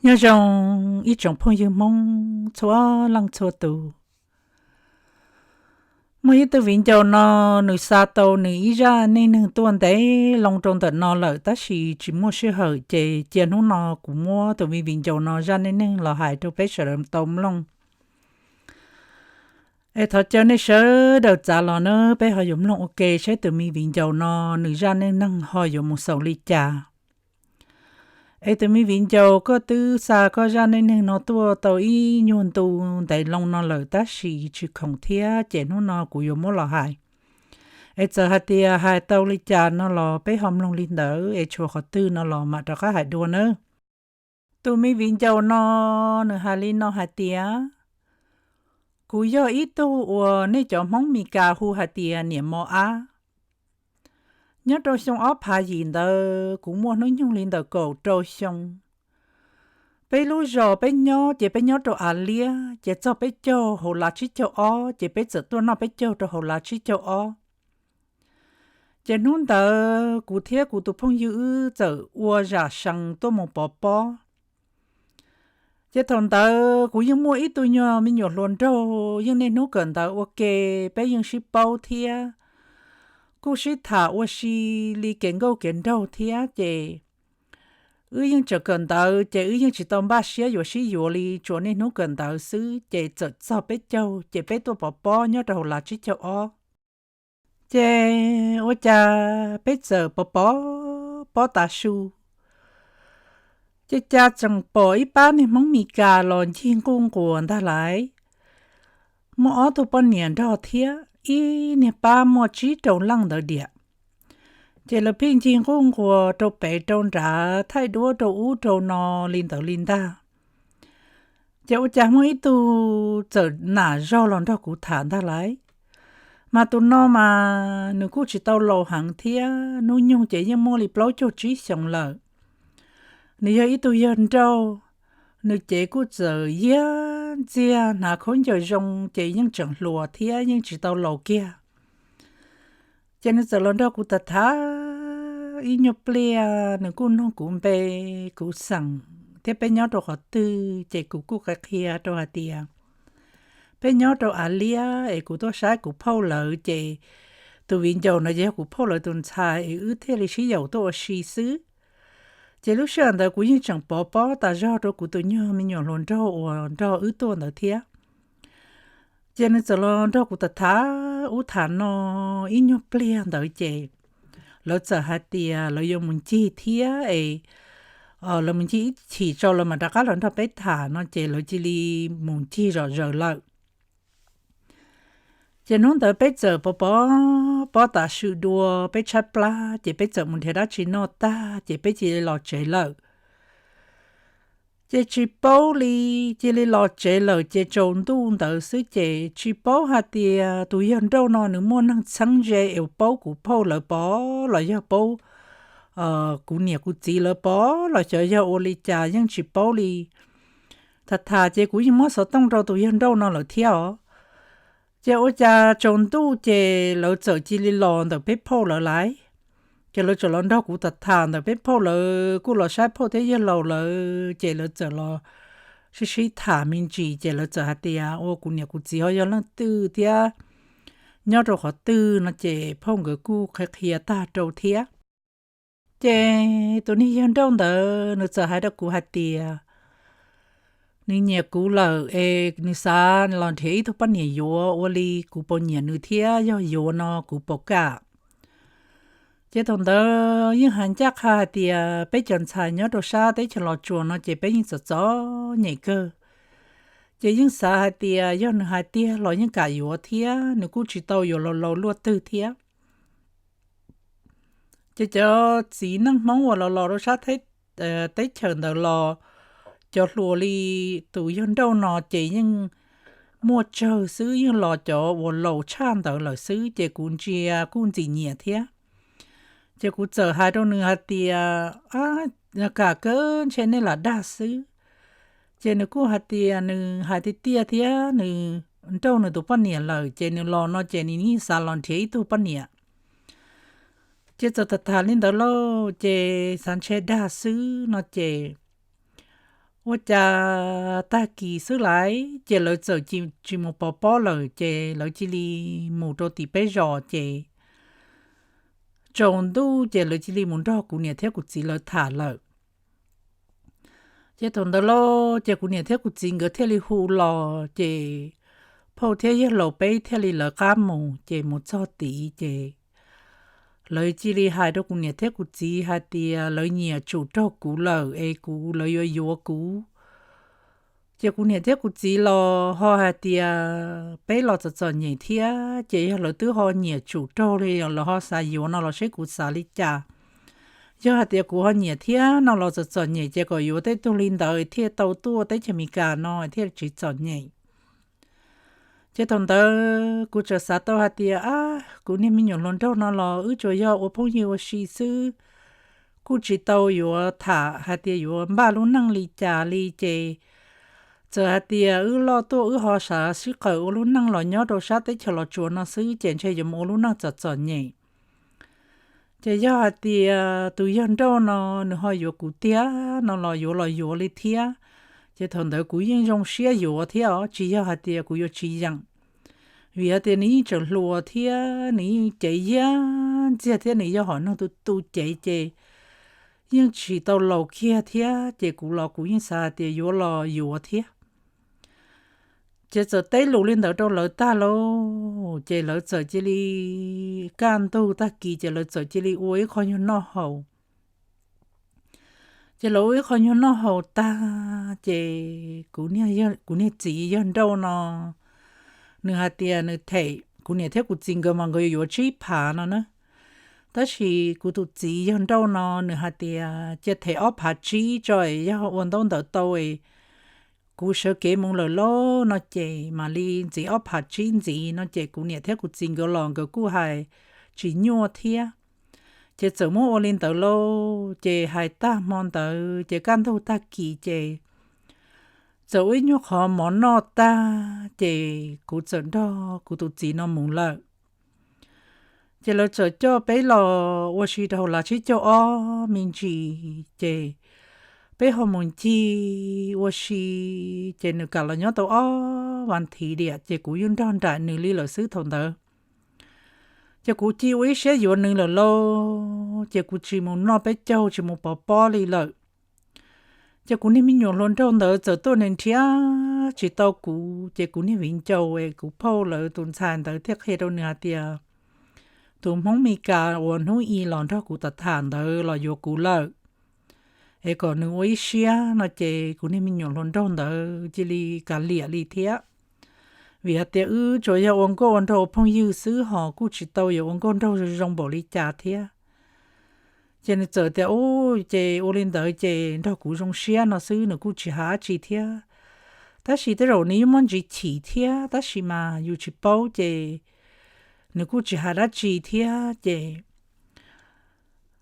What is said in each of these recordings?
Nyob zoo ib tsoom phooj ywg Hmoob txhua leej txhua tus. Muaj ib tug viv ncaus no, nws xa tau nws ib zaj neej neeg tuaj ntev loo rau ntawm no lawm tab sis tsis muaj sij hawm ces cia hnub no kuv muab tus me viv ncaus no zaj neej neeg los hais rau peb sawv daws tau mloog. Es thov caw nej sawv daws txav los na, peb ho yuav mloog ua ke saib tus me viv ncaus no nws zaj neej neeg ho yuav mus xaus li cas. Es tus me viv ncaus, koj twb xa koj zaj neej neeg no tuaj tau ib nyuag ntu ntev loo no lawm tab sis tsis khoom thiab ces hnub no kuv yuav muab los hais. Es txawm hais tias hais tau li cas no los peb ho mloog li ntawd, es tshuav qhov twg no los mam rov qab hais dua nawb. Tus me viv ncaus no nws hais li no hais tias, kuv yog ib tug uas nej cov Hmoob Mes Kas hu hais tias niam mos ab. Nyob rau xyoo ob phav yim ntawd kuv muaj hnub nyoog li ntawm kaum rau xyoo. Peb lub zos peb nyob ces peb nyob rau Av Liab ces txog peb caug hauv lav tsib caug ob ces peb txawm tuaj noj peb caug rau hauv lav tsib caug ob. Ces hnub ntawd kuv thiab kuv tus phooj ywg wb txawm ua zam sees tuaj mus pov pob. Ces thaum ntawd kuv yeej muaj ib tug nyuag me nyuam hluas nraug yeej niaj hnub kawm ntawv ua ke, peb yeej sib paub thiab kuj sib tham ua si li kev nkauj kev nraug thiab ces wb yeej tseem kawm ntawv ces wb yeej tsis tau npaj siab yuav sib yuav li, tsuas niaj hnub kawm ntawv xwb ces txawm txog peb caug ces peb tuaj pov pob nyob rau hauv lav tsib caug ob. Ces ua cas peb txawm pov pov pob tas su, ces cas tseem pom ib pab niag Hmoob Mes Kas los ncig nquj nquas ntag lauj. Muaj ob tug poj niam nrog thiab, ib niag pab muaj tsib rau leej ntawd diam. Ces lawv pheej ncig nquj nquas rau pem rau nrad, thaij duab rau ub rau no li ntawd li ntag. Ces ua cas muaj ib tug txawm nam zog los nrog kuv tham ntag lauj. Mas tus no mas nws kuj tsis tau laus heev thiab, hnub nyoog ces yeej muaj li plaub caug tsib xyoos lawm. Nws yog ib tug yawg nrauj, nws cev kuj txawm yag ntxiag, hnav khaub ncaws zoo ces yeej tseem hluas thiab yeej tsis tau laus kiag. Ces nws txawm los nrog kuv tham tham ib nyuag pliag, nws kuj nug kuv npe, kuv xeem, thiab peb nyob rau qhov twg, ces kuv kuj qhia qhia rau hais tias peb nyob rau Av Liab es kuv tuaj saib kuv phauj lawv, ces tus viv ncaus no ces yog kuv phauj lawv tus ntxhais es wb thiaj li sib yaum tuaj ua si xwb. Ces lub sij hawm ntawd kuv yeej tseem pov pob tas zog rau kuv tus nyuag me nyuam hluas nraug uas nrog wb tuaj ntawd thiab. Ces nws txawm los nrog kuv tham tham ub tham no ib nyuag pliag ntawd ces lawv txawm hais tias lawv yuav mus ncig thiab es lawv mus ncig ib chim tso lawv mam rov qab los nrog peb tham no ces lawv cia li mus ncig zom zaws lawm. Ces hnub ntawd peb txawm pov pov pob tas su dua, peb tshaib plab ces peb txawm mus nrhiav dab tsi noj tag ces peb cia li los tsev lawm. Ces tsis paub li, cia li los tsev lawm ces tsaus ntuj ntawd xwb ces tsis paub hais tias tus yawg nrauj no nws muaj neeg txheeb ze es paub kuv phauj lawv pov los yog paub kuv niam kuv txiv lawv pov los xyov yog ua li cas yeej tsis paub li. Tham tham ces kuv yeej muab xov tooj rau tus yawg nrauj no lawm thiab os. Ces ua cas tsaus ntuj ces lawv txawm cia li los ntawm peb phauj lawv lauj. Ces lawv txawm los nrog kuv tham tham ntawm peb phauj lawv kuj los saib phauj thiab yawg laus lawv ces lawv txawm los sib sib tham me ntsis ces lawv txawm hais tias ua kuv niam kuv txiv ho yog leej twg thiab nyob rau qhov twg no ces phauj nkawd kuj qhia qhia tag rau thiab. Ces tus niag yawg nrauj ntawd nws txawm hais rau kuv hais tias nws nyiam kuv lawm es nws xav los nrhiav ib tug poj niam yuav ua li kuv puas nyiam nws thiab yog yuav no kuv puas kam. Ces thaum ntawd yeej hais ncaj qha hais tias peb cov ntxhais nyob rau sab teb chaws Los Tsuas no ces peb yeej txom txom nyem kawg. Ces yeej xav hais tias yog nws hais tiag los yeej kam yuav thiab, nws kuj tsis tau yuav laus laus luaj twg thiab. Ces cov txiv neej Hmoob uas los los rau sab teb chaws ntawd los, cov hluas li tus yawg nrauj no ces yeej muaj tsawg xwb, yeej los cov uas laus tshaj ntawd lawm xwb, ces kuv ntsia kuj ntxim nyiam thiab. Ces kuv txawm hais rau nws hais tias, kam kawg, ntshe nej lam dag xwb. Ces nws kuj hais tias nws hais tiag tiag thiab, nws nrauj nws tus poj niam lawm, ces nws los no ces nws yeej xav los nrhiav ib tug poj niam. Ces txawm tham tham li ntawd lauj, ces xav ntshe dag xwb no ces, ua cas tag kis xwb lais ces lawv txawm tsis mus pov pob lawm ces lawv cia li mus rau tim peb zos ces tsaus ntuj ces lawv cia li mus nrog kuv niam thiab kuv txiv lawv tham lawm. Ces thaum ntawd lauj ces kuv niam thiab kuv txiv nkawd thiaj li hu los ces phauj thiab yawg laus peb thiaj li lawv qab mus ces mus txog tid ces lawv cia li hais rau kuv niam thiab kuv txiv hais tias lawv nyiam tsum raug kuv lawm es kuv, lawv yuav yuav kuv. Ces kuv niam thiab kuv txiv los ho hais tias peb los txom txom nyem thiab ces yog lawv twb ho nyiam tsum raug li lawv ho xav yuav no los seb kuv xav li cas. Yog hais tias kuv ho nyiam thiab no los txom txom nyem ces kom yuav tej tug li ntawd thiaj tau tuaj teb chaws Amelikas no thiaj tsis txom nyem. Ces thaum ntawd kuv txawm xav tau hais tias, ab, kuv niag me nyuam hluas nraug no los wb tsuas yog ua phooj ywg ua si xwb, kuj tsis tau yuav tham hais tias yuav npaj lub neej li cas li ces txawm hais tias wb loj tuaj wb ho xav sib qawm ua lub neej los nyob rau sab teb chaws Los Tsuas no xwb ces ntshe yuav mus ua lub neej txom txom nyem. Ces yog hais tias tus yawg nrauj no nws ho yuav kuv tiag no los yuav los yuav li thiab. Ces thaum ntawd kuv yeej zoo siab yuav thiab os, tsis yog hais tias kuv yuav tsis yeem, vim hais tias nws yeej tseem hluas thiab nws yeej cev yag ntxiag thiab nws yog hom neeg tu tu cev ces yeej tsis tau laus kiag thiab ces kuv los kuv yeej xav hais tias yuav los yuav thiab. Ces txawm teb lus li ntawd rau lawv tag lauj ces lawv txawm cia li, kaj ntug tag kis ces lawv txawm cia li ua ib qho nyuag noj haus. Ces lawv ua ib qho nyuag noj haus tag ces kuv niag txiv yawg nrauj no nws hais tias nws them kuv niam thiab kuv txiv nkawd mas nkawd yuav tsib phav no na. Tab sis kuv tus txiv yawg nrauj no nws hais tias cia them ob phav tsib tso es yog ua ntaub ntawv tau es kuv sawv kev mus lawm lauj no ces mam li ntxiv ob phav tsib ntxiv no ces kuv niam thiab kuv txiv nkawd los nkawd kuj hais tsis nyuaj thiab. Ces txawm muab ua li ntawd lauj ces hais tag hmo ntawd ces kaj ntug tag kis ces txawm ua ib nyuag qhov mov noj tag ces kuv txawm nrog kuv tus txiv no mus lawm. Ces lawv txawm coj peb los ua si rau hauv lav tsib caug ob me ntsis ces peb ho mus ncig ua si ces nws kam los nyob tau ob vas thiv diam ces kuv yeej nrog nraim nws li lawm xwb thaum ntawd. Ces kuv cia ua ib siab yuav nws lawm lauj ces kuv tsis mus noj peb caug tsis mus pov pob li lawm. Ces kuv niag me nyuam hluas nraug ntawd txawm tuaj nrhiav tsis tau kuv ces kuv niag viv ncaus es kuv phauj lawv tus ntxhais ntawd thiaj qhia rau nws hais tias tus Hmoob Mes Kas uas hnub i los nrog kuv tham tham ntawd los yuav kuv lawm es kom nws ua ib siab no ces kuv niag me nyuam hluas nraug ntawd cia li kav liam li thiab. Vim hais tias wb tsuas yog ua nkauj ua nraug ua phooj ywg xwb ho kuj tsis tau yuav ua nkauj nraug zoo zoo npaum li cas thiab. Ces nws txawm tias, u, ces ua li ntawd ces nrog kuv zoo siab no xwb nws kuj tsis hais dab tsi thiab. Tab sis tej zaum nws yeej muaj ntsis chim thiab tab sis mas yus tsis paub ces nws kuj tsis hais dab tsi thiab ces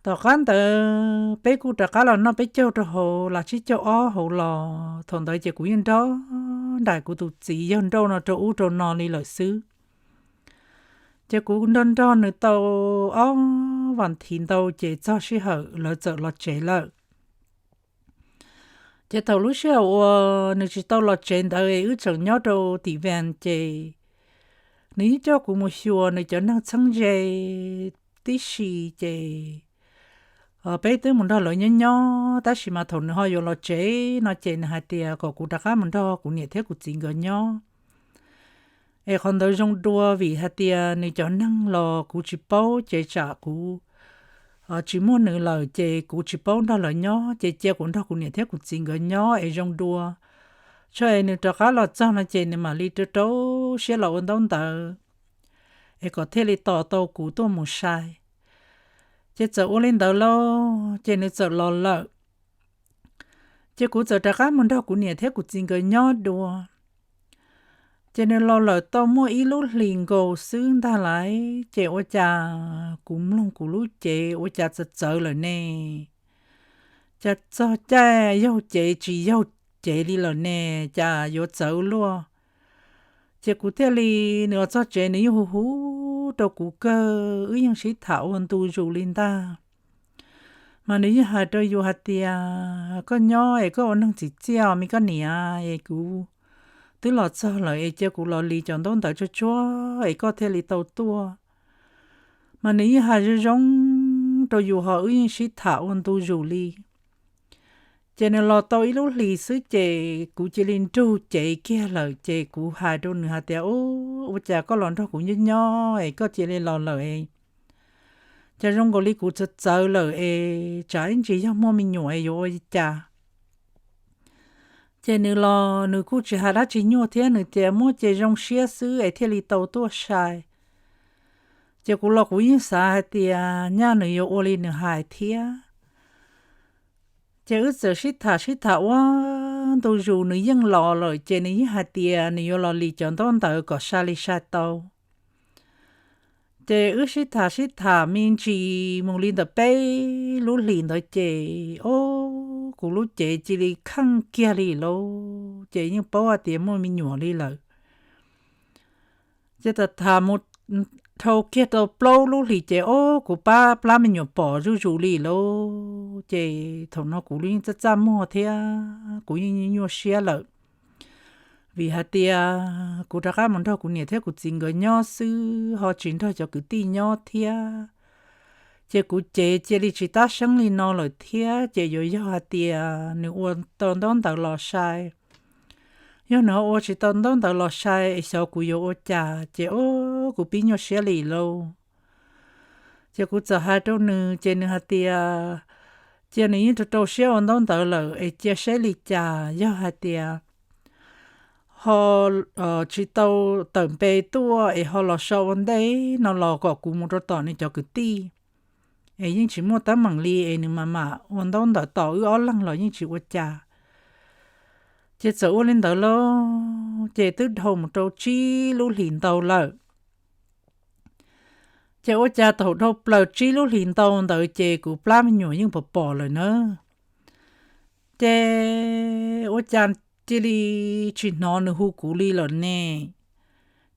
tom qab ntawd peb kuj rov qab los noj peb caug rau hauv lav tsib caug ob hauv los thaum ntawd ces kuv yeej nrog nraim kuv tus txiv yawg nrauj no rau ub rau no li lawm xwb. Ces kuv nrog nrog nws tau ob vas thiv ntau ces txog sij hawm lawv txawm los tsev lawm. Ces thaum lub sij hawm uas nws tsis tau los tsev ntawd wb tseem nyob rau tim Vas ces nws yeej coj kuv mus xyuas nws cov neeg txheeb ze tib si ces peb twb mus nrog lawv nyob nyob tab sis mas thaum nws ho yuav los tsev no ces nws hais tias kom kuv rov qab mus nrog kuv niam thiab kuv txiv nkawd nyob es qhov ntawd zoo dua vim hais tias nws cov neeg los kuv tsis paub ces tsam kuv tsis muaj nws lawm ces kuv tsis paub nrog lawv nyob ces cia kuv nrog kuv niam thiab kuv txiv nkawd nyob es zoo dua. Tso es nws rov qab los txog no ces nws mam li rau rau siab los ua ntaub ntawv es kom thiaj li tos tau kuv tuaj mus sai. Ces txawm ua li ntawd lauj ces nws txawm los lawm. Ces kuv txawm rov qab mus nrog kuv niam thiab kuv txiv nkawd nyob dua. Ces nws los lawm tau muaj ib lub hlis nkaus xwb ntag lauj ces ua cas kuv mloog kuv lub cev ua cas txawv txawv lawm ne, cas txog caij yaug cev tsis yaug cev li lawm ne, cas yuav txawv luaj. Ces kuv thiaj li, nws los txog tsev nws yeej hu hu rau kuv kawg, wb yeej sib tham ua ntu zus li ntag. Mas nws yeej hais rau yus hais tias, koj nyob es koj ua neeg txim txiaj me koj niam, es kuv twb los txog lawm es cia kuv los lis cov ntaub ntawv tsuag tsuag es koj thiaj li tau tuaj. Mas nws yeej hais zoo zoo rau yus ho wb yeej sib tham ua ntu zus li. Ces nws los tau ib lub hlis xwb ces kuv cia li nrug cev kiag lawm ces kuv hais rau nws hais tias, ua cas koj los nrog kuv nyob nyob es koj cia li los lawm es, cas zoo nkaus li kuv txawv txawv lawm es tsam ib ntsis yog muaj me nyuam es yuav ua li cas. Ces nws los nws kuj tsis hais dab tsi nyuaj thiab, nws tias muab ces zoo siab xwb es thiaj li tau tuaj sai. Ces kuv los kuv yeej xav hais tias nyaj nws yuav ua li nws hais thiab. Ces wb txawm sib tham sib tham ua ntu zus, nws yeej los lawm ces nws yeej hais tias nws yuav los lis cov ntaub ntawv kom sai li sai tau. Ces wb sib tham sib tham me ntsis mus li ntawm peb lub hlis ntawd ces, o, kuv lub cev cia li kheej kiag li lauj, ces yeej paub hais tias muaj me nyuam li lawm. Ces tham tham mus dhau kiag rau plaub lub hlis ces, o, kuv pab plab me nyuam pom zuj zus li lauj, ces thaum no kuv yeej txaj txaj muag thiab kuv yeej nyuaj siab lawm. Vim hais tias kuv rov qab mus nrog kuv niam thiab kuv txiv nkawd nyob xwb ho tsis nrog cov kwv tij nyob thiab. Ces kuv cev cia li tsis tab seeb li no lawm thiab ces yuav yog hais tias nws ua tau ntaub ntawv los sai. Yog nws ho ua tsis tau ntaub ntawv los sai es xyov kuv yuav ua cas ces, o, kuv pib nyuaj siab li lauj. Ces kuv txawm hais rau nws ces nws hais tias, cia nws yeej rau rau siab ua ntaub ntawv lawm es cia seb li cas, yog hais tias ho tsis tau tawm npe tuaj es ho los so ua ntej no los kom kuv mus rau tom nws cov kwv tij, es yeej tsis muaj teeb meem li es nws mam mam ua ntaub ntawv tos wb ob leeg los yeej tsis ua cas. Ces txawm ua li ntawd lauj, ces twb dhau mus rau tsib lub hlis ntau lawm. Ces ua cas thaum dhau plaws tsib lub hlis ntau ntawd ces kuv plab me nyuam yeej pom pom lawm na. Ces ua cas cia li tsis hnov nws hu kuv li lawm ne.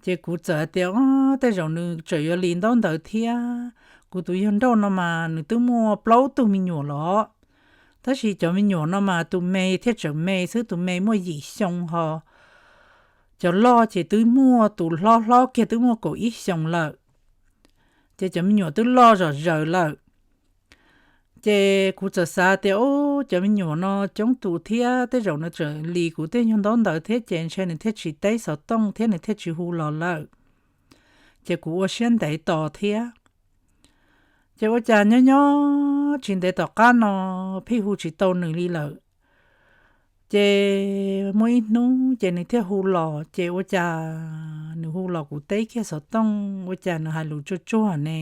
Ces kuv txawm hais tias, o, tej zaum nws tseem yuav lis ntaub ntawv thiab. Kuv tus yawg nrauj no mas nws twb muaj plaub tug me nyuam los, tab sis cov me nyuam no mas tus me thiaj tseem me xwb, tus me muaj yim xyoo ho cov loj ces twb muaj, tus hlob hlob kiag twb muaj kaum ib xyoos lawm. Ces cov me nyuam twb loj zom zaws lawm. Ces kuv txawm xav tias, o, cov me nyuam no coob tus thiab, tej zaum nws tseem lis kuv tej nyuag ntaub ntawv thiab ces ntshe nws thiaj tsis teb xov tooj thiab nws thiaj tsis hu los lawm. Ces kuv ua siab ntev tos thiab. Ces ua cas nyob nyob tsis ntev tom qab no pheej hu tsis tau nws li lawm. Ces muaj ib hnub ces nws thiaj hu los, ces ua cas nws hu los kuv teb kiag xov tooj ua cas nws hais lus tsuag tsuag ne.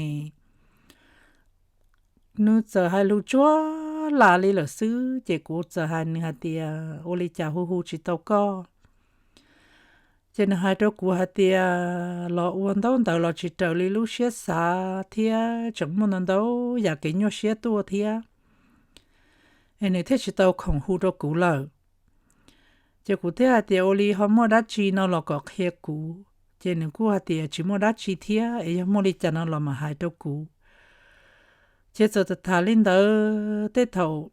Nws txawm hais lus tsuag las li lawm xwb, ces kuv txawm hais nws hais tias, ua li cas hu hu tsis tau koj? Ces nws hais rau kuv hais tias los ua ntaub ntawv los tsis raws li lub siab xav thiab tseem muaj ntau ntau yam kev nyuaj siab tuaj thiab, es nws thiaj tsis tau khoom hu rau kuv lawm. Ces kuv thiaj hais tias ua li ho muaj dab tsi no los kom qhia kuv. Ces nws kuj hais tias tsis muaj dab tsi thiab, es yog muaj li cas no los mam hais rau kuv. Ces txawm tham tham li ntawd, tej thaum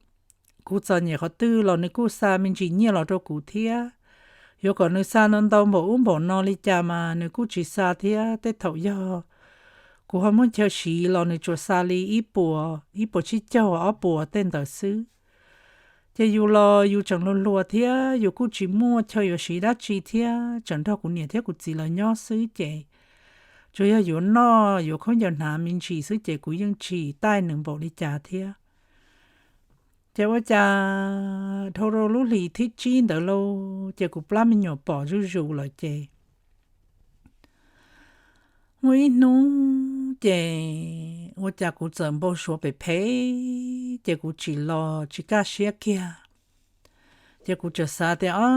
kuv txom nyem qhov twg los nws kuj xa me ntsis nyiaj los rau kuv thiab. Yuav kom nws xa ntau ntau npaum ub npaum no li cas mas nws kuj tsis xa thiab. Tej thaum yog kuv ho muab chaw siv los nws tsuas xa li ib puas, ib puas tsib caug, ob puas tej ntawd xwb. Ces yus los yus tseem hluas hluas thiab yus kuj tsis muaj chaw yuav siv dab tsi thiab, tseem nrog kuv niam thiab kuv txiv lawv nyob xwb ces tsuas yog yuav noj yuav khaub ncaws hnav me ntsis xwb ces kuv yeej tsis taij nws npaum li cas thiab. Ces ua cas dhau rau lub hlis thib tsib ntawd lauj, ces kuv plab me nyuam pom zuj zus lawm ces muaj ib hnub ces ua cas kuv txawm npau suav phem phem, ces kuv tsim los tsis kaj siab kiag. Ces kuv txawm xav tias, o,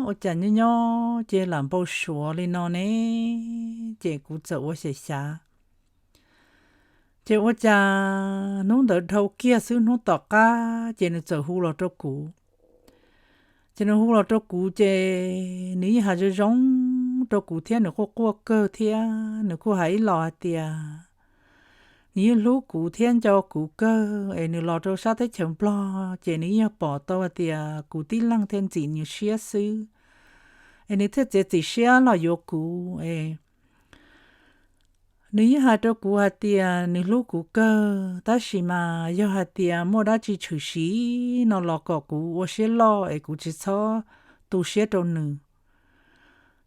ua cas nyob nyob ces lam npau suav li no ne, ces kuv txawm ua xyem xyav. Ces ua cas hnub ntawd dhau kiag xwb hnub tom qab ces nws txawm hu los rau kuv. Ces nws hu los rau kuv ces nws yeej hais zoo zoo rau kuv thiab nws quaj quaj kawg thiab nws kuj hais ib los hais tias, nws yeej hlub kuv thiab nco kuv kawg es nws los rau sab teb chaws Nplog ces nws yeej yog pom tau hais tias kuv tib leeg thiaj ntxim nws siab xwb, es nws thiaj txiav txim siab los yuav kuv es nws yeej hais rau kuv hais tias nws hlub kuv kawg, tab sis mas yog hais tias muaj dab tsi tshwm sim no los kom kuv ua siab loj es kuv tsis txhob tu siab rau nws.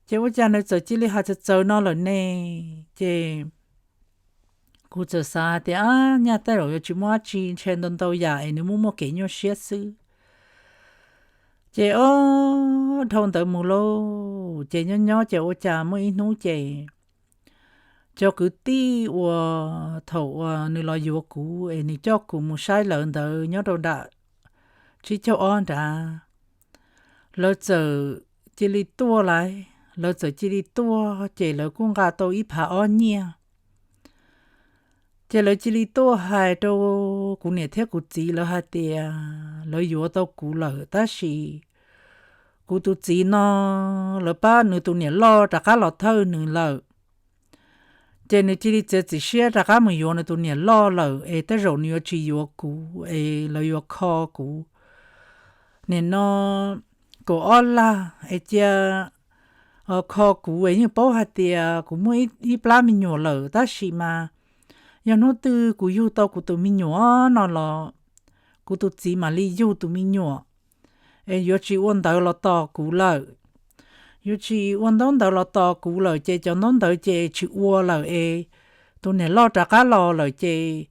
Ces ua cas nws txawm cia li hais txawv txawv no lawm ne? Ces kuv txawm xav hais tias, ab, nyaj tej zaum yuav tsis muaj dab tsi, ntshe ntau ntau yam es nws muaj muaj kev nyuaj siab xwb. Ces ob dhau ntawd mus lauj, ces nyob nyob ces ua cas muaj ib hnub ces cov kwv tij uas thaum uas nws los yuav kuv es nws coj kuv mus saib lawv ntawd nyob rau nram tsib caug ob nrad, lawv txawm cia li tuaj lawm, lawv txawm cia li tuaj ces lawv kuj nqa tau ib phav ob nyiaj. Ces lawv cia li tuaj hais rau kuv niam thiab kuv txiv lawv hais tias lawv yuav tau kuv lawm, tab sis kuv tus txiv no lawv pab nws tus niam loj rov qab los thawj nws lawm. Ces nws cia li txiav txim siab rov qab mus yuav nws tus niam loj lawm es tej zaum nws yuav tsis yuav kuv es lawv yuav kho kuv nim no kaum ob lag es cia kho kuv es yeej paub hais tias kuv muaj ib plab me nyuam lawm, tab sis mas yog hnub twg kuv yug tau kuv tus me nyuam no los kuv tus txiv mam li yug tus me nyuam, es yuav tsis ua ntawv los tos kuv lawm. Yuav tsis ua ntaub ntawv los tos kuv lawm ces cov ntaub ntawv ces tsis ua lawm es tus niam loj rov qab los lawm ces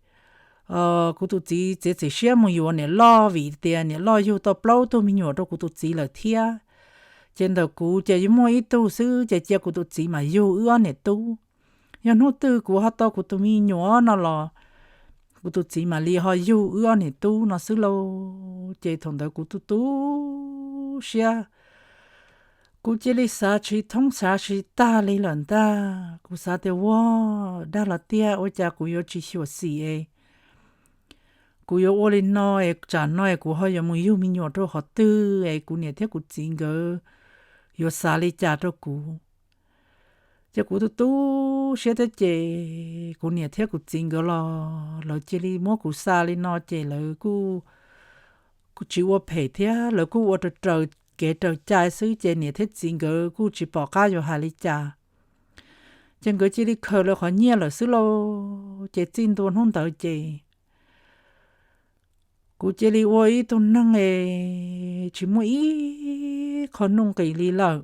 kuv tus txiv txiav txim siab mus yuav niam loj vim tias niam loj yug tau plaub tug me nyuam rau kuv tus txiv lawm thiab. Ces ntawm kuv ces yuav muaj ib tug xwb ces cia kuv tus txiv mas yug wb ob niam tub. Yog hnub twg kuv ho tau kuv tus me nyuam no los kuv tus txiv mam li ho yug wb ob niam tub no xwb lauj. Ces thaum ntawd kuv tu tu siab, kuv cia li xav tsis thoob xav tsis tag li lawm ntag. Kuv xav tias, ua, dag los tiag, ua cas kuv yuav tsis xyuam xim es kuv yuav ua li no es tsam no es kuv ho yuav mus yug me nyuam rau qhov twg es kuv niam thiab kuv txiv nkawd yuav xav li cas rau kuv. Ces kuv tu tu siab thiab ces kuv niam thiab kuv txiv nkawd los lawv cia li muab kuv xa li no ces lawv kuj tsis ua phem thiab lawv kuj ua raws raws kev raws cai xwb ces niam thiab txiv nkawd kuj tsis pom qab yuav hais li cas. Ces nkawd cia li khaws lawv qhov nyiaj lawm xwb lauj. Ces txij ntua hnub ntawd ces kuv cia li ua ib tug neeg es tsis muaj ib qho nuj nqis li lawm.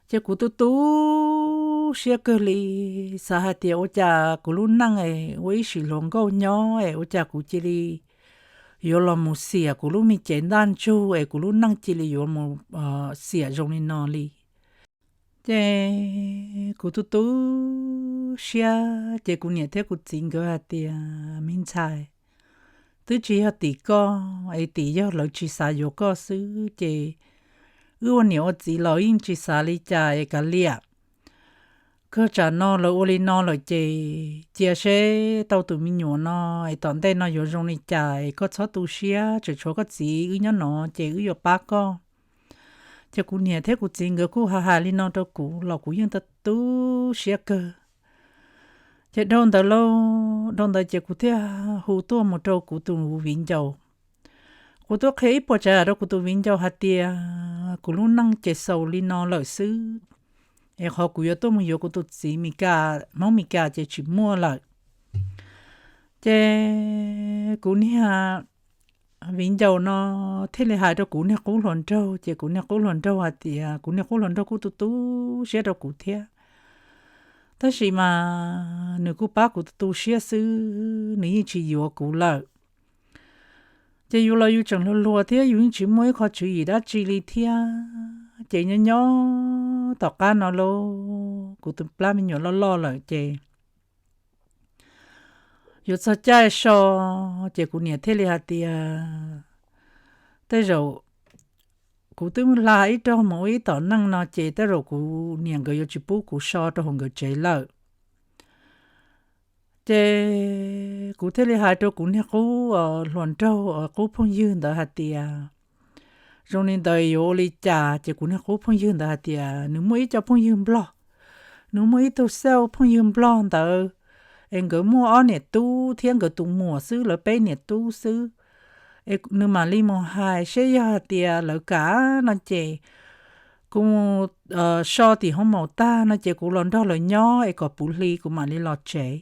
Ces kuv tu tu siab kawg li, xav hais tias ua cas kuv lub neej es ua ib sim hluas nkauj nyob es ua cas kuv cia li yuav los mus xiam kuv lub me cev ntaj ntsug es kuv lub neej cia li yuav mus xiam zoo li no li. Ces kuv tu tu siab ces kuv niam thiab kuv txiv nkawd hais tias, me ntxhais, twb tsis yog tim koj es tim yog lawv tsis xav yuav koj xwb ces wb ua niam ua txiv los yeej tsis xav li cas es kav liam. Kawg tsam no lawv ua li no lawm ces cia seb tau tus me nyuam no es tom ntej no yuav zoo li cas es koj txhob tu siab, tseem tshuav koj txiv wb nyob no ces wb yuav pab koj. Ces kuv niam thiab kuv txiv nkawd kuj hais hais li no rau kuv los kuv yeej tu tu siab kawg. Ces dhau ntawd lauj, dhau ntawd ces kuv thiaj hu tuaj mus rau kuv tus viv ncaus. Kuv tuaj qhia ib puas tsav yam rau kuv tus viv ncaus hais tias kuv lub neej ces xaus li no lawm xwb, es qhov kuv yuav tuaj mus yuav kuv tus txiv Mes Kas, Hmoob Mes Kas ces tsis muaj lawm. Ces kuv niag viv ncaus no thiaj li hais rau kuv niag qub hluas nraug, ces kuv niag qub hluas nraug hais tias, kuv niag qub hluas nraug kuj tu tu siab rau kuv thiab, tab sis mas nws kuj pab kuv tu tu siab xwb, nws yeej tsis yuav kuv lawm. Ces yus los yus tseem hluas hluas thiab yus yeej tsis muaj ib qho tswv yim dab tsi li thiab. Ces nyob nyob tom qab no lauj, kuv tus plab me nyuam loj loj lawm ces yuav txog caij so, ces kuv niam thiaj li hais tias, tej zaum kuv twb hla ib rog mus ua ib tom neej no ces tej zaum kuv niam nkawd yuav tsis pub kuv so rau hauv nkawd tsev lawm. Ces kuv thiaj li hais rau kuv niag qub hluas nraug, qub phooj ywg ntawd hais tias, zoo li ntawd yuav ua li cas? Ces kuv niag qub phooj ywg ntawd hais tias nws muaj ib co phooj ywg nplog, nws muaj ib tug xauj phooj ywg nplog ntawd, es nkawd muaj ob niam tub thiab nkawd tus muam xwb, lawv peb niam tub xwb. Es nws mam li mus hais seb yog hais tias lawv kam no ces kuv mus so tim hoo maum tag no ces kuv los nrog lawv nyob es kom puv hli kuv mam li los tsev.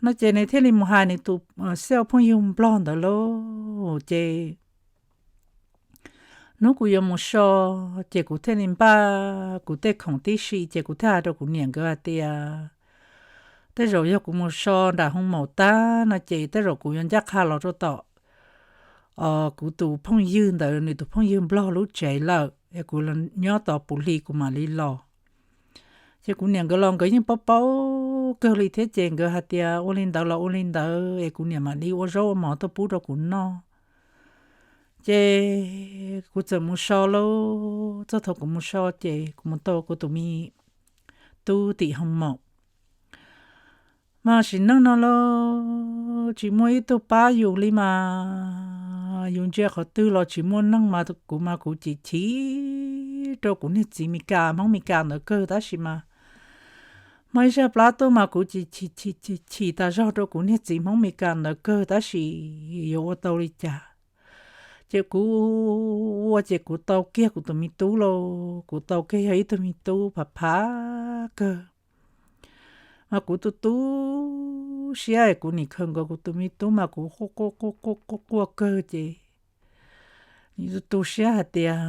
No ces nws thiaj li mus hais nws tus xib hwb phooj ywg nplog ntawd lauj. Ces hnub kuv yuav mus so, ces kuv thiaj li npaj kuv tej khoom tib si, ces kuv thiaj hais rau kuv niam nkawd hais tias, tej zaum yog kuv mus so nram hoo maum tag no ces tej zaum kuv yuav ncaj qha los rau tom kuv tus phooj ywg ntawd nws tus phooj ywg nplog lub tsev lawm es kuv nyob tos puv hli kuv mam li los. Ces kuv niam nkawd los nkawd yeej paub paub kawg li thiab, ces nkawd hais tias ua li ntawd los ua li ntawd es kuv niam mam li ua zaub ua mov tuaj pub rau kuv noj. Ces kuv txawm mus so lauj. Txog thaum kuv mus so ces kuv mus tau kuv tus me tub tim hoo maum. Mas sim neej no lauj, tsis muaj ib tug pab yus li mas, yus ntsia qhov twg los tsis muaj neeg mas kuv mas kuv chim chim rau kuv niag txiv Mes Kas, Hmoob Mes Kas ntawd kawg tab sis mas muaj ib zaj plab tuaj mas kuv chim chim chim chim tas zog rau kuv niag txiv Hmoob Mes Kas ntawd kawg tab sis yuav ua tau li cas. Ces kuv ua ces kuv tau kiag kuv tus me tub lauj, kuv tau kiag yog ib tug me tub phav phav kawg. Mas kuv tu tu siab es kuv nim khaws nkaus kuv tus me tub mas kuv quaj quaj quaj quaj quaj kawg ces tu tu siab hais tias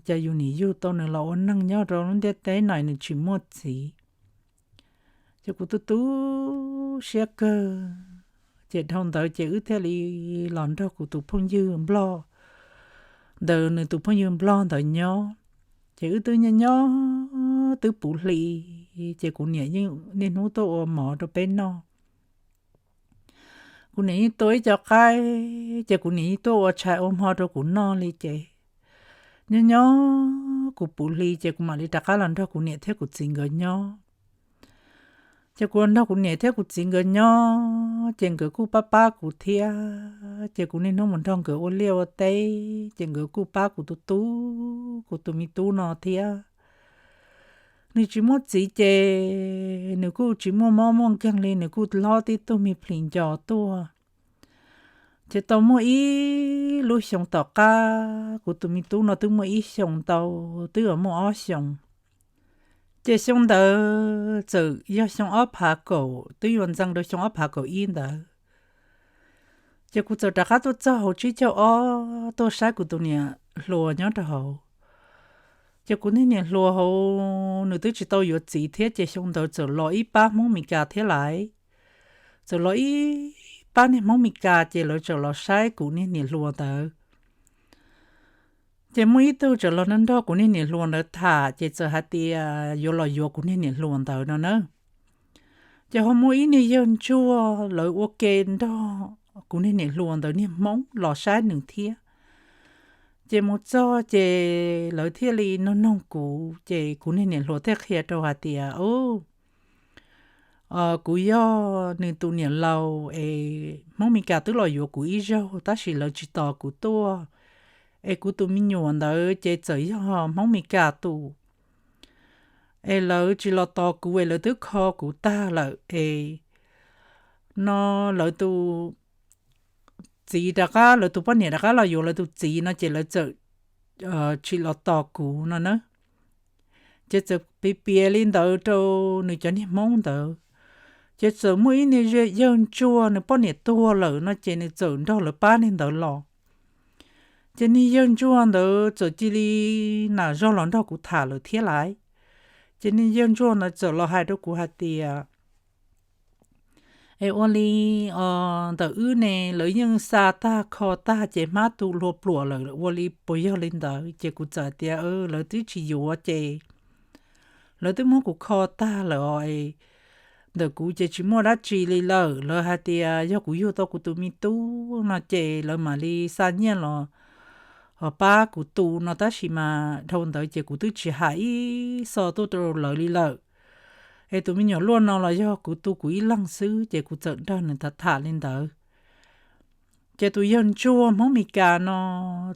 cas yus nim yug tau nws los ua neeg nyob rau lub ntiaj teb no nws tsis muaj txiv. Ces kuv tu tu siab kawg, ces dhau ntawd ces wb thiaj li los nrog kuv tus phooj ywg nplog ntawd, nws tus phooj ywg nplog ntawd nyob. Ces wb twb nyob nyob twb puv hli, ces kuv niam yeej niaj hnub tuaj ua mov rau peb noj. Kuv niam yeej tua ib co qaib, ces kuv niam yeej tuaj ua tshais ua hmo rau kuv noj li ces nyob nyob kuv puv hli ces kuv mam li rov qab los nrog kuv niam thiab kuv txiv nkawd nyob. Ces kuv los nrog kuv niam thiab kuv txiv nkawd nyob ces nkawd kuj pab pab kuv thiab, ces kuv niaj hnub mus nrog nkawd ua liaj ua teb ces nkawd kuj pab kuv tus tub, kuv tus me tub no thiab. Nws tsis muaj txiv ces nws kuj tsis muaj mob muaj nkeeg li, nws kuj hlob tib tug me plhis nco tuaj. Ces tau muaj ib lub xyoo tom qab, kuv tus me tub no twb muaj ib xyoos ntau, twb yuav muaj ob xyoos. Ces xyoo ntawd txawm yog xyoo ob phav kaum, twb yuav ntxeev rau xyoo ob phav kaum ib ntawd. Ces kuv txawm rov qab tuaj txog hauv tsib caug ob tuaj saib kuv tus niam hluas nyob rau hauv. Ces kuv niag niam hluas hauv nws twb tsis tau yuav txiv thiab, ces xyoo ntawd txawm los ib pab Hmoob Mes Kas thiab lais. Txawm los ib pab niag Hmoob Mes Kas, ces lawv txawm los saib kuv niag niam hluas ntawd. Ces muaj ib tug txawm los nrog kuv niag niam hluas ntawd tham, ces txawm hais tias yuav los yuav kuv niag niam hluas ntawd no na. Ces ho muaj ib niag yawg ntsuag lawv ua ke nrog kuv niag niam hluas ntawd niag Hmoob los saib nws thiab. Ces mus txog ces lawv thiaj li noog noog kuv, ces kuv niag niam hluas thiaj qhia rau hais tias, kuv yog nws tus niam laus es Hmoob Mes Kas twb los yuav kuv ib zaug tab sis lawv tsis tos kuv tuaj. Es kuv tus me nyuam ntawd ces txawm yog Hmoob Mes Kas tus, es lawv tsis los tos kuv es lawv twb kho kuv tag lawm es no lawv tus txiv rov qab, lawv tus poj niam rov qab los yuav lawv tus txiv no ces lawv txawm tsis los tos kuv no na. Ces txawm piav piav li ntawd rau nws cov niag Hmoob ntawd. Ces txawm muaj ib niag yawg ntsuag nws poj niam tuag lawm no ces nws txawm nrog lawv pab niag ntawd los. Ces niag yawg ntsuag ntawd txawm cia li nam zog los nrog kuv tham lawm thiab lais. Ces niag yawg ntsuag ntawd txawm los hais rau kuv hais tias, es ua li ntawm wb ne, lawv yeej xa tag kho tag ces hmab tu hlua pluam lawm, ua li puas yog li ntawd? Ces kuv txawm tias, lawv twb tsis yuav ces lawv twb muab kuv kho tag lawm os. Ntawm kuv ces tsis muaj dab tsi li lawm, lawv hais tias yog kuv yug tau kuv tus me tub no ces lawv mam li xa nyiaj los ho pab kuv tu no tab sis mas dhau ntawd ces kuv twb tsis hais ib xo tuaj rau lawv li lawm. Es tus me nyuam luaj no los yog kuv tu kuv ib leeg xwb, ces kuv txawm nrog nws tham tham li ntawd. Ces tus yawg ntsuag Hmoob Mes Kas no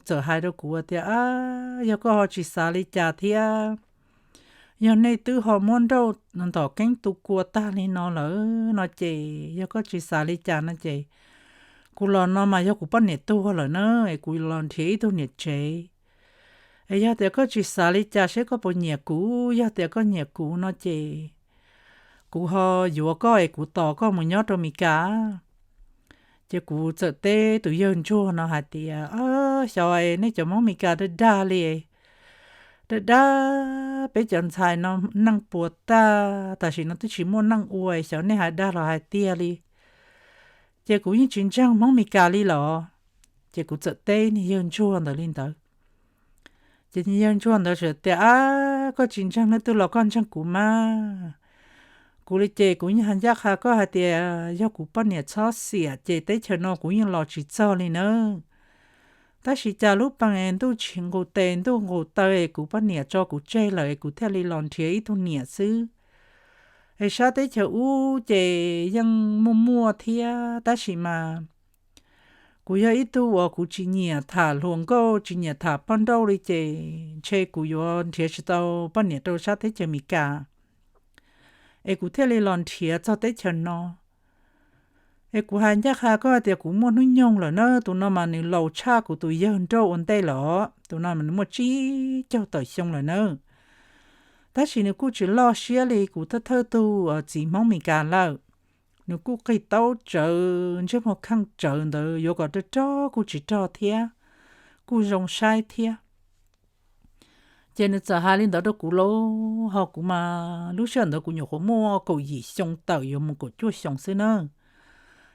txawm hais rau kuv tias, yog koj ho tsis xav li cas thiab, yog nej twb ho muab nrauj ntom keeb tu kua tag li no lawm no ces yog koj tsis xav li cas no ces kuv los no mas yog kuv poj niam tuag lawm na, es kuv los nrhiav ib tug niam tsev. Es yog tias koj tsis xav li cas seb koj puas nyiam kuv, yog tias koj nyiam kuv no ces kuv ho yuav koj es kuv tos koj mus nyob rau Mes Kas. Ces kuv txawm teb tus yawg ntsuag no hais tias, Xyov es nej cov Hmoob Mes Kas dag dag li, dag dag, peb cov ntxhais no neej puas tag, tam sim no twb tsis muaj neej ua, xyov nej hais dag los hais tiag li. Ces kuv yeej tsis ntseeg Hmoob Mes Kas li los. Ces kuv txawm teb niag yawg ntsuag ntawd li ntawd. Ces niag yawg ntsuag ntawd txawm tias, Ab, koj tsis ntseeg leej twg los koj ntseeg kuv mas. Kuv li ces kuv yeej hais ncaj qha koj hais tias yog kuv poj niam txhob xiam ces teb chaws no kuv yeej los tsis txog li nawb. Tab sis cas lub pees ntuj tsis nqus tes ntuj nqus taw es kuv poj niam tso kuv tseg lawm es kuv thiaj li los nrhiav ib tug niam xwb. Es sab teb chaws ub ces yeej muaj muaj thiab tab sis mas kuv yog ib tug uas kuv tsis nyiam tham hluas nkauj tsis nyiam tham poj nrauj li ces ntshe kuv yuav nrhiav tsis tau poj niam rau sab teb chaws Mes Kas, es kuv thiaj li los nrhiav txog teb chaws no. Es kuv hais ncaj qha koj tias kuv muaj hnub nyoog lawm na, tus no mas nws laus tshaj kuv tus yawg nrauj ua ntej lawm, tus no mas nws muaj tsib caug tawm xyoo lawm na. Tab sis nws kuj tsis loj siab li kuv thawj thawj tug txiv Hmoob Mes Kas lawm. Nws kuj qig taub tsawv, ntsej muag kheej tsawv ntawd, yuav kom rog rog kuj tsis rog thiab, kuj zoo saib thiab. Ces nws txawm hais li ntawd rau kuv lauj, ho kuv mas lub sij hawm ntawd kuv nyuam qhuav muaj kaum yim xyoo tawm yuav mus kaum cuaj xyoo xwb na.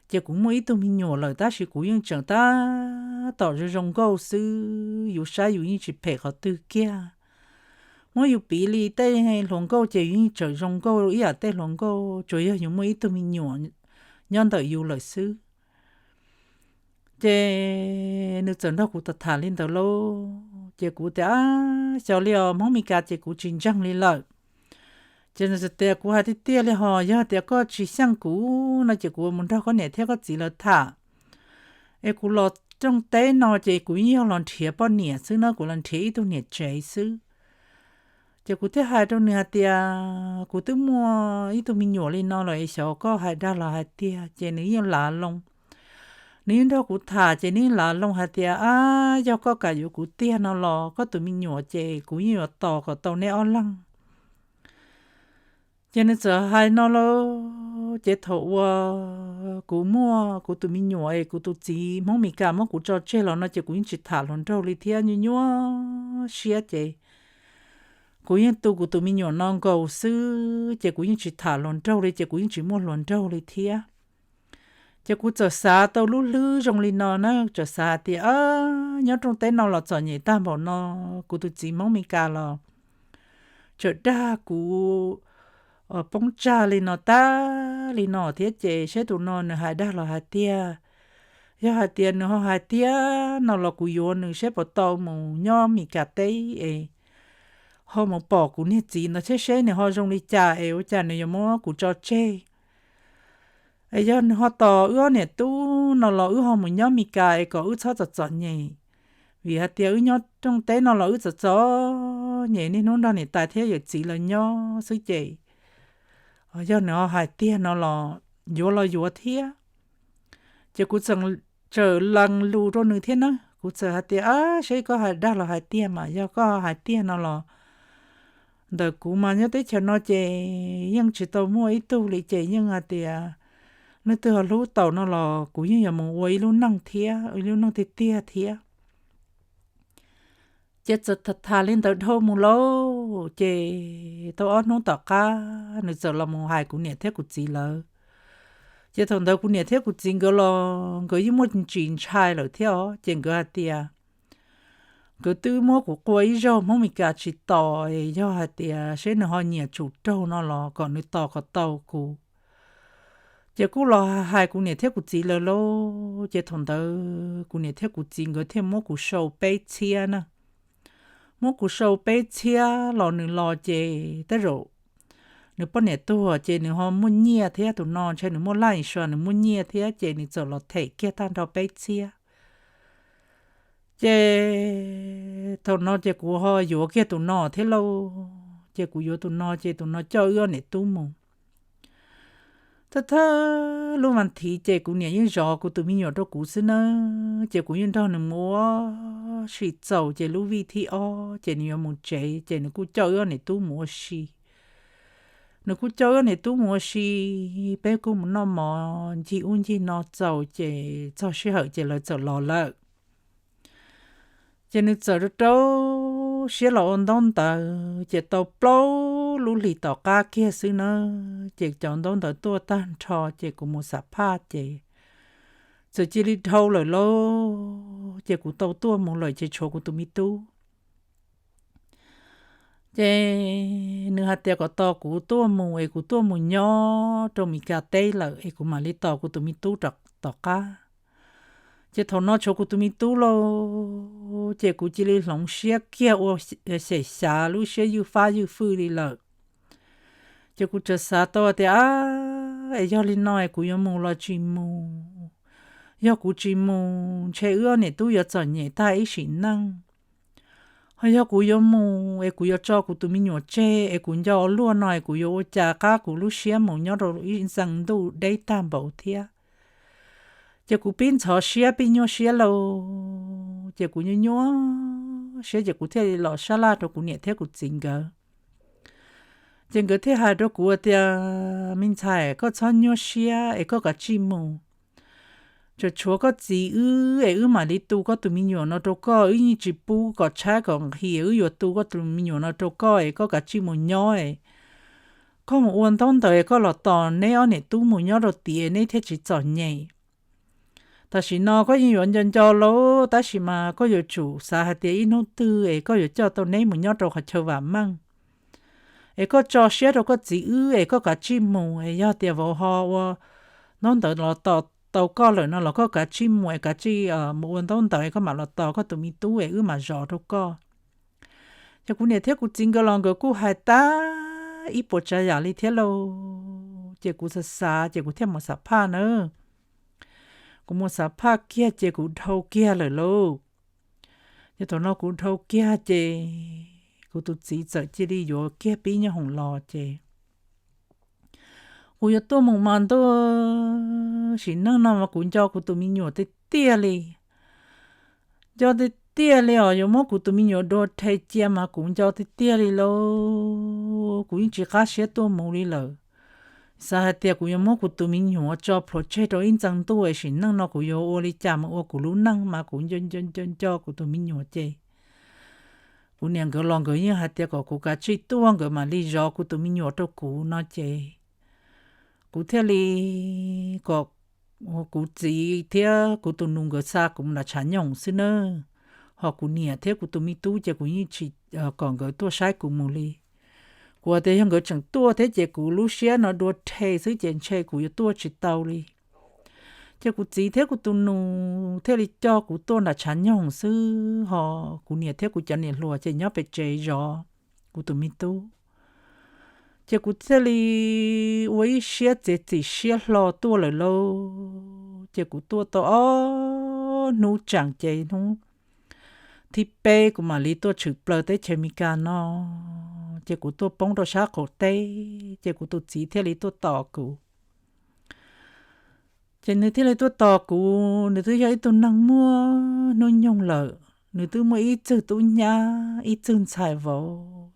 Ces kuv muaj ib tug me nyuam lawm tab sis kuv yeej tseem tab tom zoo zoo nkauj xwb, yus saib yus yeej tsis phem qhov twg kiag. Muab yus piv li tej hluas nkauj ces yus yeej tseem zoo nkauj ib yam tej hluas nkauj, tsuas yog yus muaj ib tug me nyuam nyob ntawm yus lawm xwb. Ces nws txawm nrog kuv tham tham li ntawd lauj, ces kuv tias, Xyov li os, Hmoob Mes Kas ces kuv tsis ntseeg li lawm. Ces nws txawm tias, Kuv hais tiag tiag li hos, yog tias koj tsis xyeej kuv no ces kuv mus nrog koj niam thiab koj txiv lawv tham. Es kuv los rooj teb no ces kuv yeej yog los nrhiav poj niam xwb na, kuv los nrhiav ib tug niam tsev xwb. Ces kuv thiaj hais rau nws hais tias, Kuv twb muaj ib tug me nyuam li no lawm es xyov koj hais dag los hais tiag. Ces nws yeej lav loo, nws yeej nrog kuv tham ces nws yeej lav loo hais tias, Ab, yog koj kam yuav kuv tiag no los koj tus me nyuam ces kuv yeej yuav tos kom tau neb ob leeg. Ces nws txawm hais no lauj, ces thaum uas kuv muaj kuv tus me nyuam es kuv tus txiv Hmoob Mes Kas muab kuv tso tseg los no ces kuv yeej tsis tham hluas nraug li thiab, nyuaj nyuaj siab ces kuv yeej tu kuv tus me nyuam no nkaus xwb ces kuv yeej tsis tham hluas nraug li ces kuv yeej tsis muaj hluas nraug li thiab. Ces kuv txawm xav tau lub hlwb zoo li no na, txawm xav hais tias, Nyob rooj teb no los txom nyem tag npaum no, kuv tus txiv Hmoob Mes Kas los tseem dag kuv poob tsag li no tag li no thiab ces seb tus no nws hais dag los hais tiag. Yog hais tias nws ho hais tiag no los kuv yuav nws seb puas tau mus nyob Mes Kas teb es ho mus pom kuv niag txiv ntawd thiab seb nws ho zoo li cas es ua cas nws yuav muab kuv tso tseg. Es yog nws ho tos wb ob niam tub no los wb ho mus nyob Mes Kas es kom wb txhob txom txom nyem. Vim hais tias wb nyob rooj teb no los wb txom txom nyem niaj hnub nrog niam tais thiab yawm txiv lawv nyob xwb ces yog nws ho hais tiag no los yuav los yuav thiab. Ces kuv txawm lees lus rau nws thiab na, kuv txawm hais tias, Ab, seb koj hais dag los hais tiag mas, yog koj hais tiag no los ntawm kuv mas nyob teb chaws no ces yeej tsis tau muaj ib tug li ces yeej hais tias leej twg ho hlub tau no los kuv yeej yuav mus ua ib lub neej thiab, ua ib lub neej tiag tiag thiab. Ces txawm tham tham li ntawd dhau mus lauj, ces tau ob hnub tom qab nws txawm los mus hais kuv niam thiab kuv txiv lawv. Ces thaum ntawd kuv niam thiab kuv txiv nkawd los nkawd yeej muaj ntsis ntshai lawm thiab os, ces nkawd hais tias nkawd twb muab kuv qua ib zaug Hmoob Mes Kas tsis tos, yog hais tias seb nws ho nyiam tsum raug no los kom nws tos kom tau kuv. Ces kuj los hais kuv niam thiab kuv txiv lawv lauj, ces thaum ntawd kuv niam thiab kuv txiv nkawd thiaj muab kuv sau peb txhiab na. Muab kuv sau peb txhiab los nws los ces tej zaum nws poj niam tuag ces nws ho muaj nyiaj thiab, tus no ntshe nws muaj laj insurance, nws muaj nyiaj thiab ces nws txawm los them kiag tag nrho peb txhiab. Ces thaum no ces kuv ho yuav kiag tus no thiab lauj. ces kuv yuav tus no ces tus no coj wb ob niam tub mus. Thawj thawj lub vas thiv ces kuv niam yeej zov kuv tus me nyuam rau kuv xwb nawb, ces kuv yeej nrog nws mus ua si txaus ces lub vij thib ob ces nws yuav mus tsev ces nws kuj coj wb ob niam tub mus ua si. Nws kuj coj wb ob niam tub mus ua si, peb kuj mus noj mov ncig ub ncig no txaus ces txog sij hawm ces lawv txawm los lawm. Ces nws txawm rau rau siab los ua ntaub ntawv, ces tau plaub lub hlis tom qab kiag xwb na, ces cov ntaub ntawv tuaj tag nrho, ces kuv mus xam phaj ces txawm cia li dhau lawm lauj, ces kuv tau tuaj mus lawm ces tshuav kuv tus me tub. Ces nws hais tias kom tos kuv tuaj mus es kuv tuaj mus nyob rau Mes Kas teb lawm es kuv mam li tos kuv tus me tub rov tom qab. Ces thaum no tshuav kuv tus me tub lauj, ces kuv cia li hloov siab kiag ua xyem xyav lub siab ywj fab ywj fwj li lawm. Ces kuv txawm xav tau tias, a, es yog li no es kuv yuav mus los tsis mus? Yog kuv tsis mus ntshe wb ob niam tub yuav txom nyem tag ib sim neej. Ho yog kuv yuav mus es kuv yuav tso kuv tus me nyuam tseg es kuv nco ua luaj no es kuv yuav ua cas qab kuv lub siab mus nyob rau ib ntxees ntuj deb tag npaum thiab. Ces kuv pib ntxhov siab pib nyuaj siab lauj, ces kuv nyuaj nyuaj siab ces kuv thiaj li los sab laj rau kuv niam thiab kuv txiv nkawd. Ces nkawd thiaj hais rau kuv tias, me ntxhais, koj txhob nyuaj siab es koj kav tsij mus. Tseem tshuav koj txiv wb es wb mam li tu koj tus me nyuam no rau koj, wb yeej tsis pub kom tshaib kom nqhis, wb yuav tu koj tus me nyuam no rau koj es koj kav tsij mus nyob es koj mus ua ntaub ntawv es koj los tos neb ob niam tub mus nyob rau tiam neb thiaj tsis txom nyem. Tam sim no koj yeej yuav nco nco lauj, tab sis mas koj yuav tsum xav hais tias ib hnub twg es koj yuav coj tau neb mus nyob rau qhov chaw vam meej es koj tso siab rau koj txiv wb es koj kav tsij mus es yog tias vauv ho ua ntaub ntawv los tos tau koj lawm no los koj kav tsij mus es kav tsij mus ua ntaub ntawv es koj mam los tos koj tus me tub es wb mam zov rau koj. Ces kuv niam thiab kuv txiv nkawd los nkawd kuj hais tag ib puas tsav yam li thiab lauj, ces kuv xav xav ces kuv thiaj mus xam phaj na. Kuv mus xam phaj kiag ces kuv dhau kiag lawm lauj. Ces thaum no kuv dhau kiag ces kuv tus txiv txawm cia li yuav kiag pib nyob hoom los ces kuv yuav tuaj mus mas ntuj, sim neej no mas kuv nco kuv tus me nyuam tiag tiag li. Nco tiag tiag li os, yuav muab kuv tus me nyuam dua rhe cia mas kuv nco tiag tiag li lauj, kuv yeej tsis qab siab tuaj mus li lawm. Xav hais tias kuv yuav muab kuv tus me nyuam tso plhuav tseg rau ib ntxees ntuj es sim neej no kuv yuav ua li cas mus ua kuv lub neej mas kuv nco nco nco kuv tus me nyuam ces kuv niam nkawd los nkawd yeej hais tias kom kuv kav tsij tuaj nkawd mam li zov kuv tus me nyuam rau kuv no ces kuv thiaj li kom kuv txiv thiab kuv tus nus nkawd xa kuv mus nram tshav nyoog xwb nawb. Ho kuv niam thiab kuv tus me tub ces kuv yeej tsis kom nkawd tuaj saib kuv mus li. Kuv tias yog nkawd tseem tuaj thiab ces kuv lub siab no dua rhe xwb ces ntshe kuv yuav tuaj tsis tau li. Ces kuv txiv thiab kuv tus nus thiaj li coj kuv tuaj nram tshav nyoog xwb, ho kuv niam thiab kuv cov niam hluas ces nyob pem tsev zov kuv tus me tub. Ces kuv thiaj li ua ib siab txiav txim siab hlo tuaj lawm lauj. Ces kuv tuaj tau ob hnub tseem ces hnub thib peb kuv mam li tuaj tshwm plaws teb chaws Amelikas no. Ces kuv tuaj poob rau sab qaum teb ces kuv tus txiv thiaj li tuaj tos kuv. Ces nws thiaj li tuaj tos kuv, nws twb yog ib tug neeg muaj hnub nyoog lawm, nws twb muaj ib txwg tub nyab ib txwg ntxhais vauv,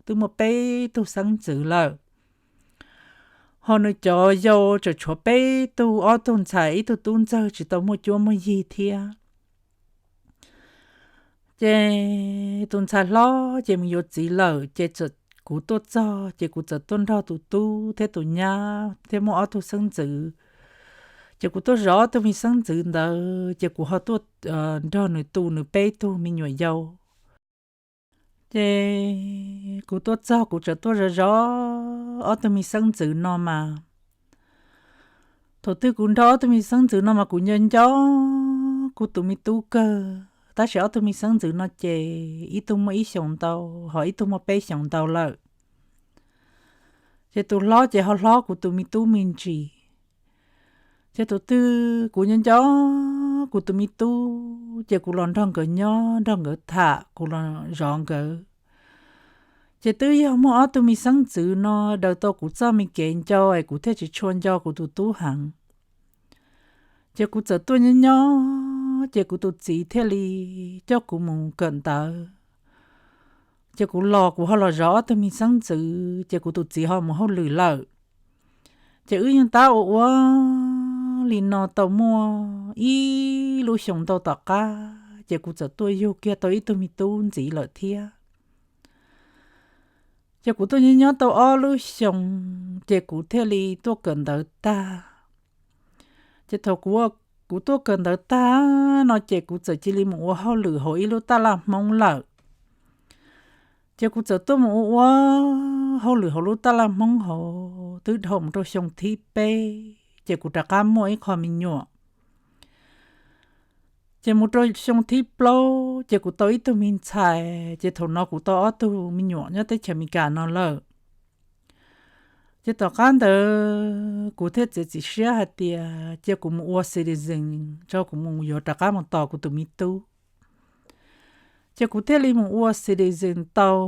twb muaj peb tug xeeb ntxwv lawm. Ho nws cov yau tseem tshuav peb tug, ob tug ntxhais ib tug tub ntxawg tsis tau muaj cuab muaj yig thiab. Ces tus ntxhais hlob ces mus yuav txiv lawm ces kuv tuaj txog ces kuv txawm tuaj nrog tus tub thiab tus nyab thiab muaj ob tug xeeb ntxwv. Ces kuv tuaj zov ob tug me xeeb ntxwv ntawd ces kuv ho tuaj nrog nws tu nws peb tug me nyuam yau. Ces kuv tuaj txog kuv txawm tuaj zov zov ob tug me xeeb ntxwv no mas, thaum twg kuv nrog ob tug me xeeb ntxwv no mas kuv nco nco kuv tus me tub kawg, tab sis ob tug me xeeb ntxwv no ces ib tug muaj ib xyoos ntau, ho ib tug muaj peb xyoos ntau lawm. Ces tus hlob ces ho hlob kuv tus me tub me ntsis. Ces thaum twg kuv nco nco kuv tus me tub ces kuv los nrog nkawd nyob nrog nkawd tham, kuv los zov nkawd. Ces twb yog muaj ob tug me xeeb ntxwv no daws tau kuv txoj me kev nco es kuv thiaj tsis tshua nco kuv tus tub heev. Ces kuv txawm tuaj nyob nyob, ces kuv tus txiv thiaj li coj kuv mus kawm ntawv. Ces kuv los kuv ho los zov ob tug me xeeb ntxwv, ces kuv tus txiv ho mus hauj lwm lawm. Ces wb yeej tab ua ua li no tau muaj ib lub xyoo ntau tom qab, ces kuv txawm tuaj yug kiag tau ib tug me tub ntxiv lawm thiab. Ces kuv tuaj nyob nyob tau ob lub xyoo, ces kuv thiaj li tuaj kawm ntawv tag. Ces thaum kuv, kuv tuaj kawm ntawv tag no ces kuv txawm cia li mus ua hauj lwm hauv ib lub taj laj Hmoob lawm. Ces kuv txawm tuaj mus ua ua hauj lwm hauv lub taj laj Hmoob hauv twb dhau mus rau xyoo thib peb, ces kuv rov qab muaj ib qho me nyuam. Ces mus rau xyoo thib plaub ces kuv tau ib tug me ntxhais, ces thaum no kuv tau ob tug me nyuam nyob teb chaws Amelikas no lawm. Ces tom qab ntawd kuv thiaj txiav txim siab hais tias cia kuv mus ua citizen tso kuv mus yuav rov qab mus tos kuv tus me tub. Ces kuv thiaj li mus ua citizen tau,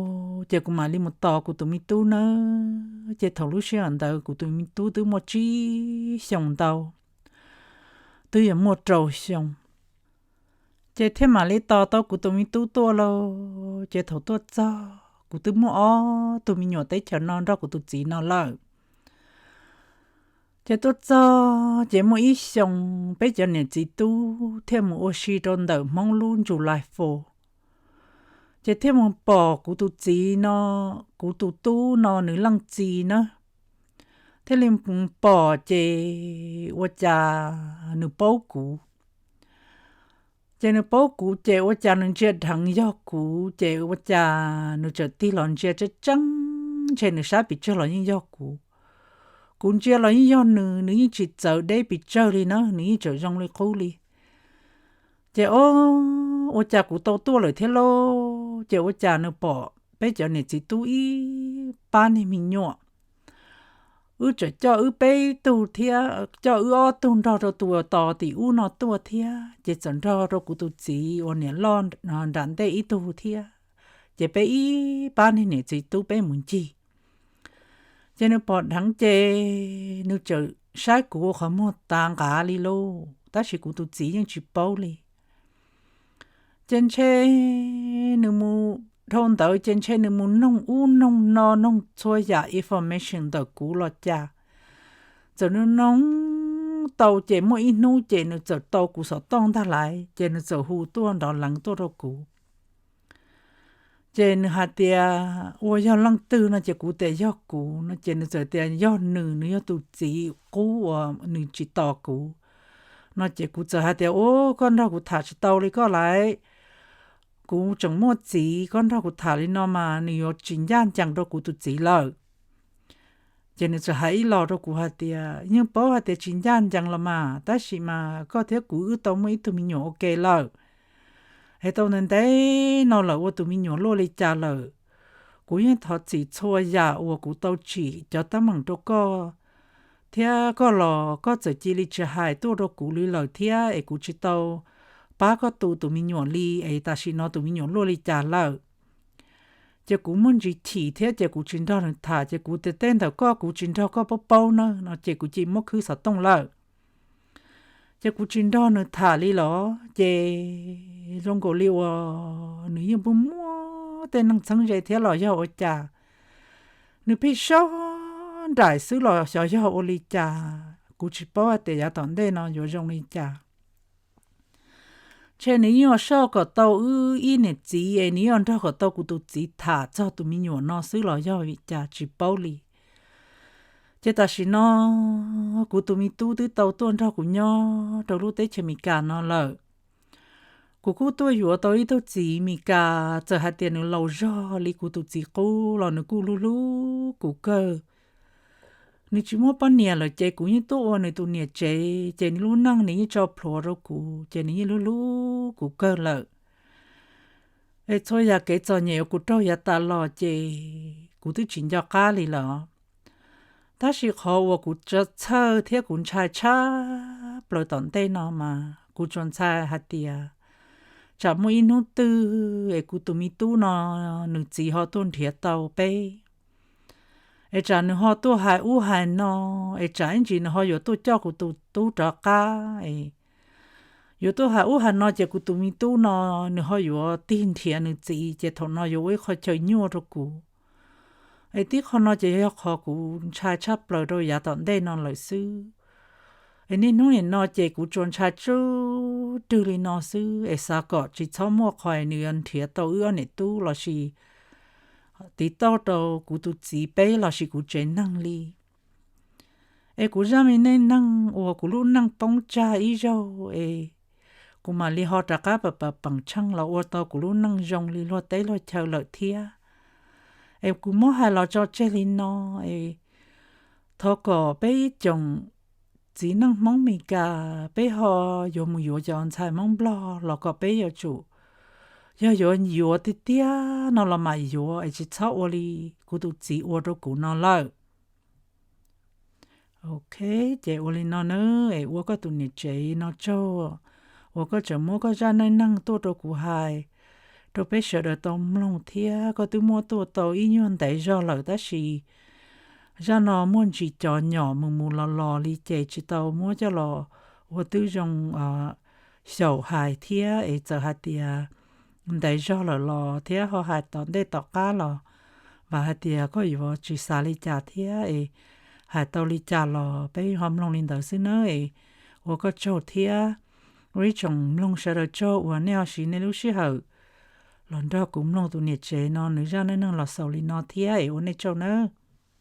ces kuv mam li mus tos kuv tus me tub nawb. Ces thaum lub sij hawm ntawd kuv tus me tub twb muaj tsib xyoos ntau, twb yuav muaj rau xyoo. Ces thiaj mam li tos tau kuv tus me tub tuaj lauj. Ces thaum tuaj txog kuv twb muaj ob tug me nyuam teb chaws no nrog kuv tus txiv no lawm. Ces tuaj txog ces muaj ib xyoo peb cov niam txiv tub thiaj mus ua si rau ntawm Hmoob lub July Four. Ces thiaj mus pom kuv tus txiv no, kuv tus tub no nws leej txiv na, thiaj li mus pom ces ua cas nws paub kuv. Ces nws paub kuv ces ua cas nws ntsia dheev yog kuv, ces ua cas nws txawm tig los ntsia tseeb tseeb, ntshe nws saib pes tsawg los yeej yog kuv. Kuv ntsia los yeej yog nws, nws yeej tsis txawv deb pes tsawg li na, nws yeej tseem zoo li qub li. Ces o, ua cas kuv tau tuaj lawm thiab lauj, ces ua cas nws pom peb cov niam txiv tub ib pab niag me nyuam, wb tseem coj wb peb tug thiab, coj wb ob tug nrog rau tus uas tos tim ub no tuaj thiab, ces txawm nrog rau kuv tus txiv uas niam loj nram ntej ib tug thiab. Ces peb ib pab niag niam txiv tub peb mus ncig. Ces nws pom dheev ces nws txawm saib kuv ua qhov muag tav nqav li lauj, tab sis kuv tus txiv yeej tsis paub li. Ces ntshe nws mus dhau ntawd ces ntshe nws mus noog ub noog no, noog txhua yam information ntawm kuv los cas. Txawm nws noog tau ces muaj ib hnub ces nws txawm tau kuv xov tooj ntag lauj, ces nws txawm hu tuaj nrov leev tuaj rau kuv. Ces nws hais tias ua yog leej twg no, ces kuv tias yog kuv no, ces nws txawm tias yog nws, nws yog tus txiv qub uas nws tsis tos kuv no. Ces kuv txawm hais tias, u, koj nrog kuv tham tsis tau li koj lauj, kuv tseem muaj txiv, koj nrog kuv tham li no mas nws yuav tsis ncaj ncees rau kuv tus txiv lawm. Ces nws txawm hais ib los rau kuv hais tias yeej paub hais tias tsis ncaj ncees los mas, tab sis mas koj thiab kuv wb tau muaj ib tug me nyuam ua ke lawm, es tau ntev ntev no lawm ua tus me nyuam luaj li cas lawm. Kuv yeej thov txim txhua yam uas kuv tau tsim cov teeb meem rau koj, thiab koj los koj txawm cia li tsis hais tuaj rau kuv li lawm thiab, es kuv tsis tau pab koj tu tus me nyuam li, es tam sim no tus me nyuam luaj li cas lawm. Ces kuv muaj ntsis chim thiab ces kuv tsis nrog nws tham, ces kuv tias tej ntawm koj kuv tsis nrog koj paub paub na no, ces kuv cia muab khwb xov tooj lawm. Ces kuv tsis nrog nws tham li los ces zoo nkaus li uas nws yeej muaj muaj tej neeg txheeb ze thiab los yog ua cas, nws pheej sob nraim xwb los xyov yog ua li cas, kuv tsis paub hais tias yav tom ntej no yuav zoo li cas. Ntshe nws yeej soj kom tau wb ib niam txiv es nws yeej nrog kom tau kuv tus txiv tham txog tus me nyuam no xwb los yog vim cas tsis paub li. Ces tam sim no kuv tus me tub twb tau tuaj nrog kuv nyob rau lub teb chaws Amelikas no lawm. Kuv kuj tuaj yuav tau ib tug txiv Amelikas, txawm hais tias nws laus zog li kuv tus txiv qub los nws kuj hlub hlub kuv kawg. Nws tsis muaj poj niam lawm ces kuv yeej tuaj ua nws tus niam tsev, ces nws lub neej nws yeej tso plhuav rau kuv, ces nws yeej hlub hlub kuv kawg lawm. Es txhua yam kev txom nyem uas kuv raug yav tas los ces kuv twb tsis nco qab li lawm. Tab sis qhov uas kuv txhawj thiab kuv ntshai tshaj plaws tom ntej no mas kuv tsuas ntshai hais tias tsam muaj ib hnub twg es kuv tus me tub no nws txiv ho tuaj nrhiav tau peb, es tsam nws ho tuaj hais ub hais no, es tsam ib ntsis nws ho yuav tuaj coj kuv tus tub rov qab, es yuav tuaj hais ub hais no ces kuv tus me tub no nws ho yuav tig nrhiav nws txiv, ces thaum no yuav ua ib qho chaw nyuaj rau kuv. Es tib qho no ces yog qhov kuv ntshai tshaj plaws rau yav tom ntej no lawm xwb. Es niaj hnub nim no ces kuv tsuas ntshai tsw rwg li no xwb, es xav kom tsis txhob muaj qhov nws yuav nrhiav tau wb ob niam tub lossis tiv tauj rau kuv tus txiv peb lossis kuv tsev neeg li. Es kuv zaj me neej neeg uas kuv lub neej poob tsag ib zaug es kuv mam li ho rov qab pam pam peem tsheej los ua tau kuv lub neej zoo li luag teb luag chaw lawm thiab. Es kuv muab hais los tso tseg li no, es thov kom peb ib tsoom txiv neej Hmoob Mes Kas peb ho yuav mus yuav cov ntxhais Hmoob Nplog los kom peb yuav tsum, yog yuav yuav tiag tiag no los mam yuav, es tsis txhob ua li kuv tus txiv ua rau kuv no lawm. Ok, ces ua li no nawb, es ua koj tus niam tsev no tsaug uas koj tseem muab koj zaj neej neeg tuaj rau kuv hais rau peb sawv daws tau mloog thiab. Koj twb muab tuaj tau ib nyuag ntev zog lawm tab sis zaj no muaj ntsis cov nyom mus mus los los li ces tsis tau muab coj los ua twb zoo xyaum hais thiab, es txawm hais tias ntev zog lawm los thiab ho hais tom ntej tom qab los vam hais tias koj yuav tsis xav li cas thiab, es hais tau li cas los peb ho mloog li ntawd xwb nawb. Es ua koj tsaug thiab ua ib tsoom mloog sawv daws tsaug uas nej ho siv nej lub sij hawm los nrog kuv mloog tus niam tsev no nws zaj neej neeg los xaus li no thiab, es ua nej tsaug nawb.